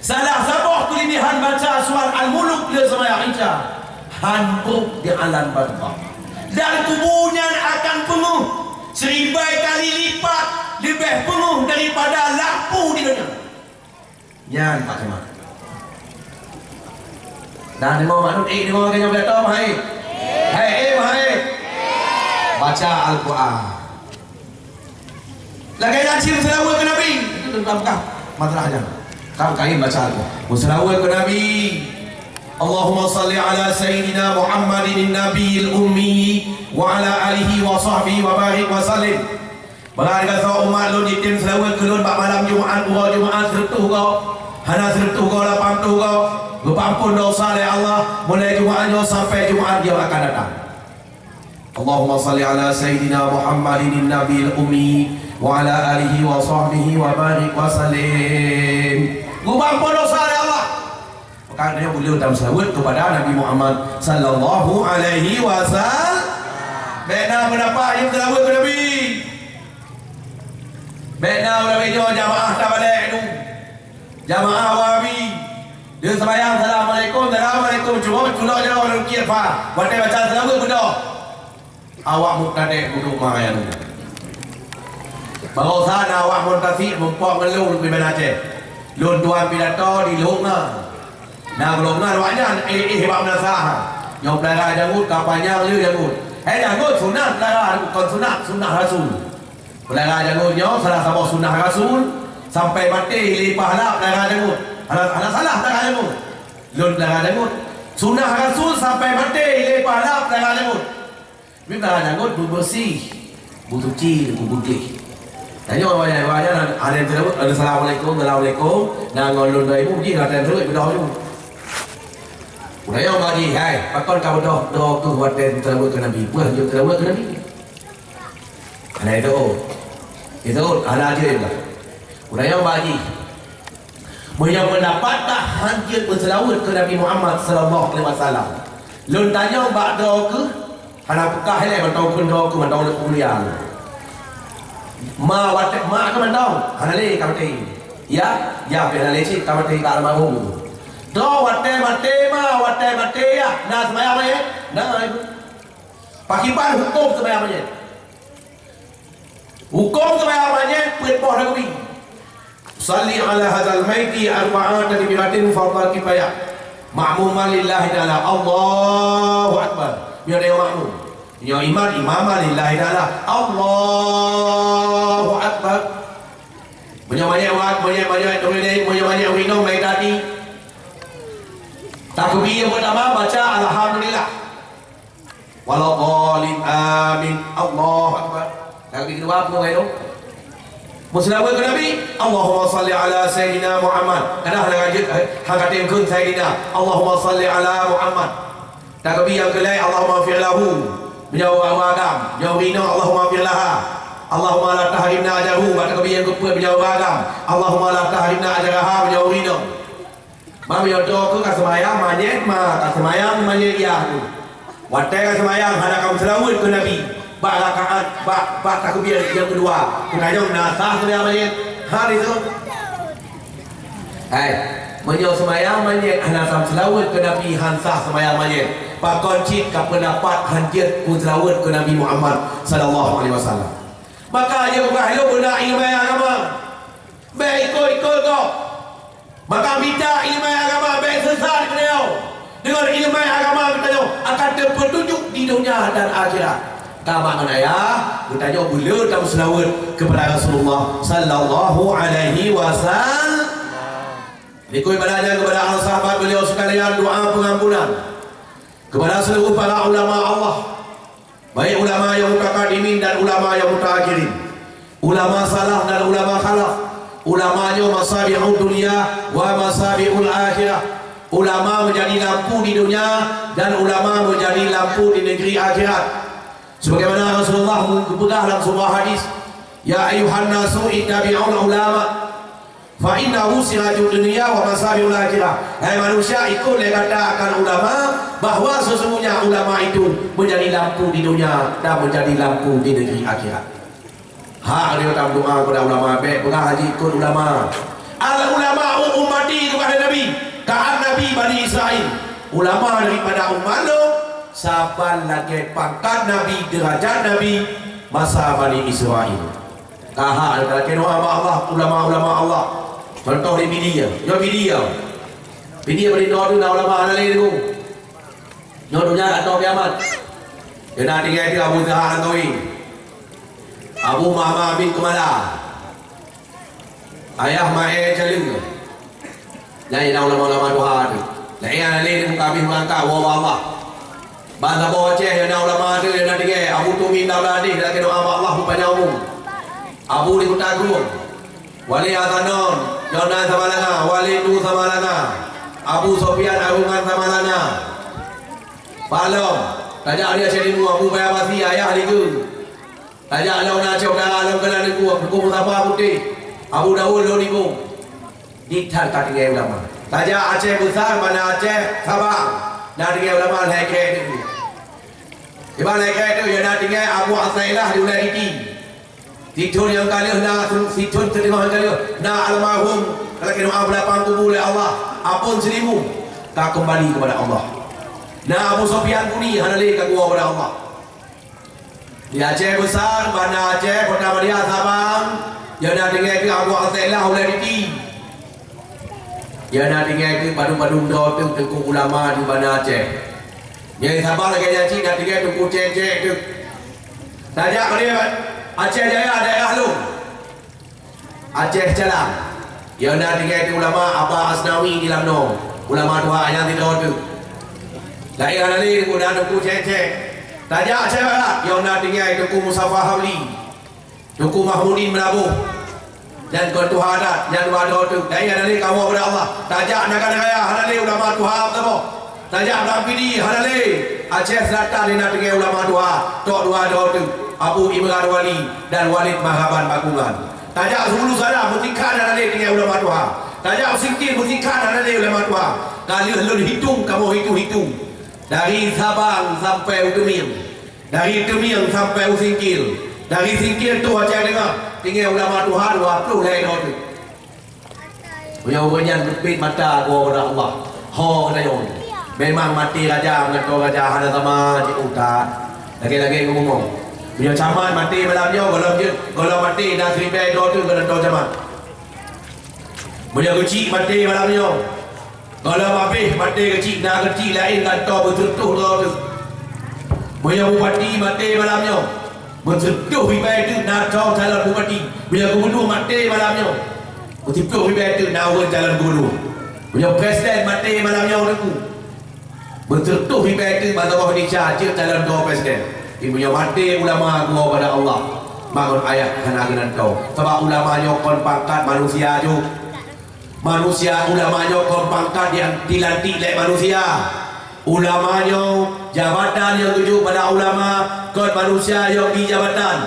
Salah saboh keulebihan baca surat Al-Muluk lheueh seumayang Isya, han brôk di alam barzakh. Dan kubu nyan akan peungeuh siribèe kali lipat, leubeh peungeuh daripada lampu di donya. Nyan Pak Camat. Nah, deungoe maknum, eh, deungoe lagèe nyoe beutôi, hai. Hai, eh, hai. Baca Al-Quran. Lagèe nyan cit meuseulaweuet keu Nabi. Itu tentang Mekah. Masalah nyan. Kan kain baca Al-Quran. Meuseulaweuet keu Nabi. Allahumma salli ala Sayyidina Muhammadin Nabiyil Ummi wa ala alihi wa sahbihi wa barik wa sallim. Meunan gasoe umat lôn jitem seulaweuet keu lôn bak malam Jumat, uroe Jumat, seureutôh goe, hana seureutôh goe, lapan ploh goe, geupeuampôn desya lé Allah, mulai Jumat nyoe sampai Jumat nyang akan datang. Allahumma salli ala Sayyidina Muhammadin Nabiyil Ummi wa ala alihi wa sahbihi wa barik wa sallim. Geupeuampôn desya lé Allah. Maka nyoe ulôn tam seulaweuet kepada Nabi Muhammad sallallahu alaihi wasallam. Bèk na peundapat nyang seulaweuet keu Nabi. Bèk na ulôn nyoe jamaah tabalek tu. Jamaah Wahabi. Dia sembahyang, "Assalamualaikum, assalamualaikum." Cuma culok jaroe dalam kiet fa. Watèe baca seulaweuet beudôh. Awak mubtadi' budok ma nyan. Barosa na awak muntasik muphom ngon lôn di Banda Aceh. Lôn tuan pidato di Lhok Nga. Na Lhok Nga awak nyan, eh, eh, bak meunasah. Nyoe peulara jangôt ka panyang lé jangôt. Hai jangôt sunat peulara, bukon sunat, sunat Rasul. Peulara jangôt nyoe salah saboh sunat Rasul, sampai maté lé pahala peulara jangôt. Hana, hana salah peulara jangôt. Lôn peulara jangôt. Sunat Rasul sampai maté lé pahala peulara jangôt. Tapi peulara jangôt beubeureuséh, beusuci, beuputéh. Tanyoe awaknyan, awaknyan ada yang seulaweuet, ada assalamualaikum, assalamualaikum. Na ngon lôn dua ibu jih, ada yang seulaweuet beudôh ju. Udah nyoe bak jih, hai, pakon ka beudôh, droe keuh watèe seulaweuet keu Nabi. Peue jeuet seulaweuet keu Nabi? Hana itu. Itu hana jeuet lah. Udah nyoe bak jih. Meunyoe peundapat tah han jeuet meuseulaweuet keu Nabi Muhammad sallallahu alaihi wasallam. Lôn tanyong bak droe keuh, hana peugah ilèe mantong kheun droe keuh mantong lôn peumulia. Ma watèe, ma keuh mantong, hana lé ka maté. Ya, ya, pih hana lé cit ka maté ka almarhum. Droe watèe maté ma, watèe maté ya, na seumayang manyét? Na, ibu. Pakriban hukôm seumayang manyét? Hukôm seumayang manyét peuet boh takbir. Shalli ala hadzal maiti arba'a takbiratin fardhu kifayah. Ma'muman lillahi ta'ala. Allahu Akbar. Meunyoe tanyoe makmum. Meunyoe imam, imaman lillahi ta'ala. Allahu Akbar. Meunyoe manyét wa-, meunyoe, meunyoe, meunyoe manyét ureueng inong mai tadi. Takbir nyang peutama baca Alhamdulillah. Waladhdallin, amin. Allahu Akbar. Takbir keudua, peue ngon lôn? Meuseulaweuet keu Nabi, Allahumma shalli ala Sayyidina Muhammad. Kadang hana lanjut, eh, hana katem kheun Sayyidina. Allahumma shalli ala Muhammad. Takbir nyang keulhèe, Allahumma ighfir lahu. Meunyoe ureueng agam, meunyoe ureueng inong, Allahumma ighfir laha. Allahumma la tahrimna ajrahu. Bak takbir nyang keupeuet, meunyoe ureueng agam, Allahumma la tahrimna ajraha, meunyoe ureueng inong. Ma meunyoe droe keuh ka seumayang manyét ma, ka seumayang manyét yah tu. Watèe ka seumayang hana ka meuseulaweuet keu Nabi bak rakaat, bak, bak takbir nyang keudua. Keu tanyoe na sah seumayang manyét? Hana itu. Hai, meunyoe seumayang manyét hana ka meuseulaweuet keu Nabi, han sah seumayang manyét. Pakon cit ka peundapat han jeuet meuseulaweuet keu Nabi Muhammad sallallahu alaihi wasallam. Maka jeuet peugah lôn beuna ileumèe agama. Bèk ikot-ikot gob. Maka mita ileumèe agama bèk seusat keunoe. Deungon ileumèe agama geutanyoe akan teupeutunjuk di donya dan akhirat. Ka mak ngon ayah, geutanyoe beuleueh tameuseulaweuet keupada Rasulullah sallallahu alaihi wasallam. Likot balajan keupada Allah sahabat beliau sekalian, doa pengampunan keupada seluruh para ulama Allah. Baik ulama nyang mutakadimin dan ulama nyang mutaakhirin, ulama salaf dan ulama khalaf, ulama nyoe masabi'ud dunya wa masabi'ul akhirah. Ulama menjadi lampu di dunia dan ulama menjadi lampu di negeri akhirat. Sebagaimana Rasulullah geupeugah dalam sebuah hadis, "Ya ayuhan nasu ittabi'ul ulama, fa innahu sirajud dunya wa masabiul akhirah." Hai manusia, ikut lé gata akan ulama, bahwa sesungguhnya ulama itu menjadi lampu di dunia dan menjadi lampu di negeri akhirat. Hak dia tam doa kepada ulama, bèk peugah haji ikut ulama. Al ulama ummati, kata Nabi. Kaan Nabi Bani Israel. Ulama daripada umat lôn, saban lagèe pangkat Nabi, derajat Nabi masa Bani Israel. Ka hak dia lakèe doa bak Allah, ulama-ulama Allah. Contoh di Pidie, nyoe Pidie. Pidie bak droe teuh na ulama hana lé teungku. Nyoe donya ka tô kiamat. Keunan tinggai teuh Abu Jahal Langkawi. Abu Muhammad bin Kumala. Ayah Mae Caleue. Nyan na ulama-ulama tuha teuh. Laén hana lé di muka bumi meurangka, woe bak Allah. Ban saboh Aceh nyang na ulama teuh nyang na tinggai, Abu Tumin Daula Deh, lakèe doa bak Allah beupanyang umu. Abu di Kuta Krueng. Wali Hasanon, Yonan Samalanga, Wali Tu Samalanga, Abu Sofyan Arungan Samalanga. Bak lom, tajak di Aceh Timu, Abu Paya Basi, Ayah Ligeue. Tajak lom na Aceh Utara, lom keunan Teungku, Teungku Mustafa Putéh, Abu Daud Lhok Likong. Di that ka tinggai ulama. Tajak Aceh Besar, Banda Aceh, Sabang, na tinggai ulama lhèe krek teuh. Iban lhèe krek teuh, nyang na tinggai Abu Athaillah di Ulèe Titi. Sithôn nyang ka lheueh na, sithôn siteungoh nyang ka lheueh na almarhum, ka lakèe doa beulapang kubu lé Allah, Apon Seulimu, ka keumbali keupada Allah. Na Abu Sofyan Buni, hana lé ka geuwoe keupada Allah. Di Aceh Besar, Banda Aceh, Kota Madya, Sabang, nyang na tinggai keu Abu Athaillah Ulèe Titi. Nyang na tinggai keu padum-padum droe teuh teungku ulama di Banda Aceh. Nyang saban lagèe nyan cit na tinggai Teungku Cék-cék teuh. Tajak keudéh Aceh Jaya daerah lôn. Aceh Calang. Nyang na tinggai teuh ulama Aba Asnawi di Lamno. Ulama tuha nyang sidroe teuh. Laén hana lé teungku na Teungku Cék-cék. Tajak Aceh Barat, nyang na tinggai Teungku Mustafa Hamli. Teungku Mahmudin Meulaboh dan kon tuha adat nyang dua droe teuh. Dai hana lé kamoe keupada Allah. Tajak Nagan Raya hana lé ulama tuha meusaboh. Tajak Blang Pidie hana lé. Aceh Selatan na tinggai ulama tuha, tok dua droe teuh, Abu Imran Wali dan Walid Marhaban Bakungan. Tajak Hulu Sada meusikhan hana lé tinggai ulama tuha. Tajak Singkil meusikhan hana lé ulama tuha. Ka lheueh lôn hitong kamoe hitong-hitong. Dari Sabang sampai u Teumieng. Dari Teumieng sampai u Singkil, dari Singkil troh Aceh Teungoh, tinggai ulama tuha dua ploh lhèe droe teuh. Meunyoe ureueng nyan geupit mata geuwoe keupada Allah, ho geutanyoe. Memang maté raja meunyoe tô raja hana sama cit utak. Lagèe-lagèe ngon bumoe. Meunyoe camat maté malam nyoe, gohlom jeuet, gohlom maté na siribèe droe teuh gohlom tô camat. Meunyoe geuchik maté malam nyoe, gohlom abéh maté geuchik, na geuchik laén gantoe beuseutoh droe teuh. Meunyoe bupati maté malam nyoe, beuseutoh ribèe teuh na tô calon bupati. Meunyoe gubunur maté malam nyoe, beuseutoh ribèe teuh na ureueng calon gubunur. Meunyoe presiden maté malam nyoe, Teungku, beuseutoh ribèe teuh ban saboh Indonesia jeuet calon droe presiden. Tapi meunyoe maté ulama geuwoe keupada Allah, ma ngon ayah hana geunan tô. Sabab ulama nyoe kon pangkat manusia ju. Manusia ulama nyoe kon pangkat nyang dilantik lé manusia. Ulama nyoe jabatan nyang geujok bak ulama, kon manusia nyang bi jabatan.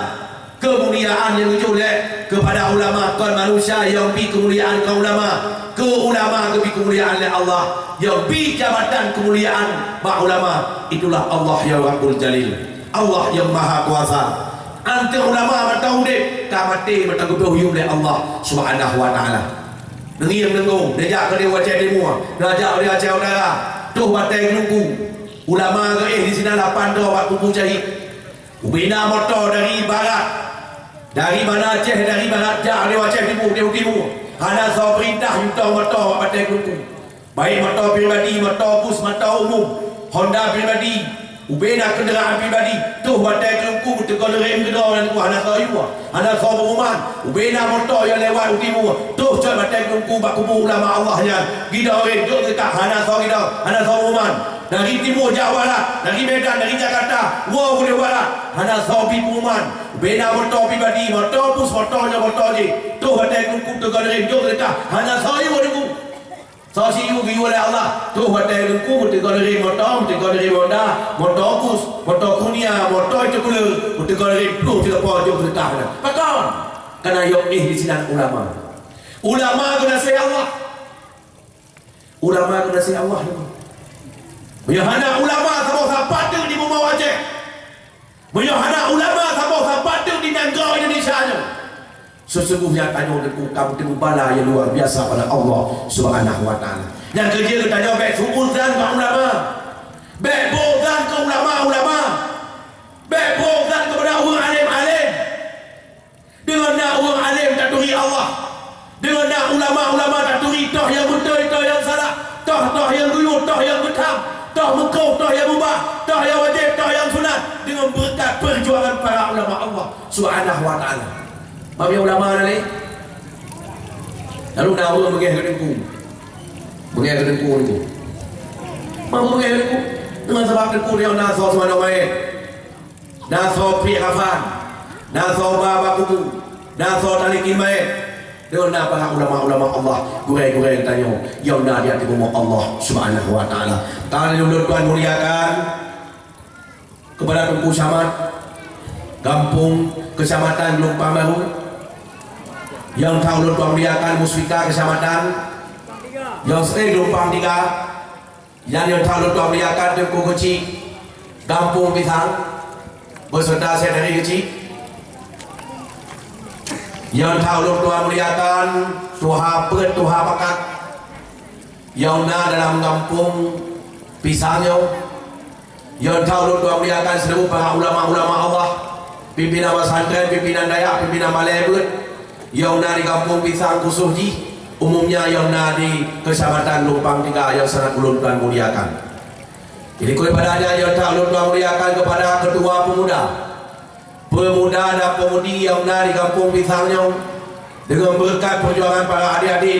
Keumuliaan nyang geujok lé keupada ulama, kon manusia nyang bi keumuliaan keu ulama. Keu ulama geubri keumuliaan lé Allah, nyang bi jabatan keumuliaan bak ulama, itulah Allah nyang Rabbul Jalil. Allah nyang Maha Kuasa. Antara ulama mantong udép, ka maté mantong geubri huköm lé Allah Subhanahu wa Taala. Neungieng neunggong, neujak keudéh u Aceh Timu, neujak keudéh Aceh Utara, troh Batèe Geulungku. Ulama geuéh disinan lapan droe bak kubu syahid. Ubé na moto dari barat, dari Banda Aceh, dari barat jak keudéh Aceh Timu, keudéh u timu. Hana soe peurintah yue tô moto bak Batèe Geulungku. Baik moto pribadi, moto bus, moto umum, Honda pribadi, ubé na keundaraan pribadi, troh Batèe Geulungku beuteuka leuréng keudroe nyan, hana soe yue, hana soe pengumuman. Ubé na moto nyang lewat u timu, troh cot Batèe Geulungku bak kubu ulama Allah nyan. Gidong rém, jok seudeukah, hana soe gidong, hana soe pengumuman. Dari timu jak barat, dari Medan, dari Jakarta, woe u barat, hana soe bi pengumuman. Ubé na moto pribadi, moto bus, moto nyoe, moto jéh, troh Batèe Geulungku beuteuka leuréng, jok seudeukah, hana soe yue, Teungku. Soe siyueb geuyue lé Allah, troh watèe Teungku meuteugah lé moto, meuteugah lé Honda, moto Bus, moto Kurnia, moto Cekuler, meuteugah lé pluh sigoe jeuet seudeukah. Pakon? Kareuna yoh éh disinan ulama. Ulama geunaséh Allah. Ulama geunaséh Allah. Meunyoe hana ulama, saboh sapat teuk di bumoe Aceh. Meunyoe hana ulama, saboh sapat teuk di nanggroe Indonesia nyoe. Sesungguhnya tanyoe Teungku ka meuteumèe bala nyang luar biasa pada Allah Subhanahu wa Taala. Nyang keujeuet tanyoe bèk su'uzan bak ulama. Bèk boh zan keu ulama-ulama. Bèk boh zan keupada ureueng além-além. Deungon na ureueng além taturi Allah. Deungon na ulama-ulama taturi toh nyang beutôi, toh nyang salah, toh, toh nyang geuyue, toh nyang geutham, toh meukoh, toh nyang mubah, toh nyang wajéb, toh nyang sunat, deungon beureukat peujuangan para ulama Allah Subhanahu wa Taala. Bak ulama na lé? Lalu na ureueng beungéh keu Teungku. Beungéh keu Teungku, Teungku. Bak beungéh keu Teungku. Deungon sabab Teungku nyoe na soe seumanoe manyét. Na soe piek kafan, na soe ba bak kubu, na soe talikin manyét. Deungon na para ulama-ulama Allah, gurèe-gurèe geutanyoe nyang na di ateueh bumoe Allah Subhanahu wa Taala. Ka lheueh lôn tuan muliakan keupada Teungku Camat gampông, keucamatan Geulumpang Barô, nyang ka lôn tuan muliakan Musbika keucamatan, nyang seueh Geulumpang Tiga, nyang lôn tuan muliakan Teungku Keuchik gampông Pisang, beserta sekretari keuchik. Nyang lôn tuan muliakan tuha peuet, tuha pakat, nyang na dalam gampông Pisang nyoe. Nyang lôn tuan muliakan seluruh para ulama-ulama Allah, pimpinan pesantren, pimpinan dayah, pimpinan balè beuet, nyang na di gampông Pisang khusos jih, umumnya nyang na di keucamatan Geulumpang Tiga nyang sangat ulôn tuan muliakan. Jadi, daripada nyan, nyang lôn tuan muliakan keupada ketua pemuda, pemuda dan pemudi nyang na di gampông Pisang nyoe, deungon beureukat peujuangan para adik-adik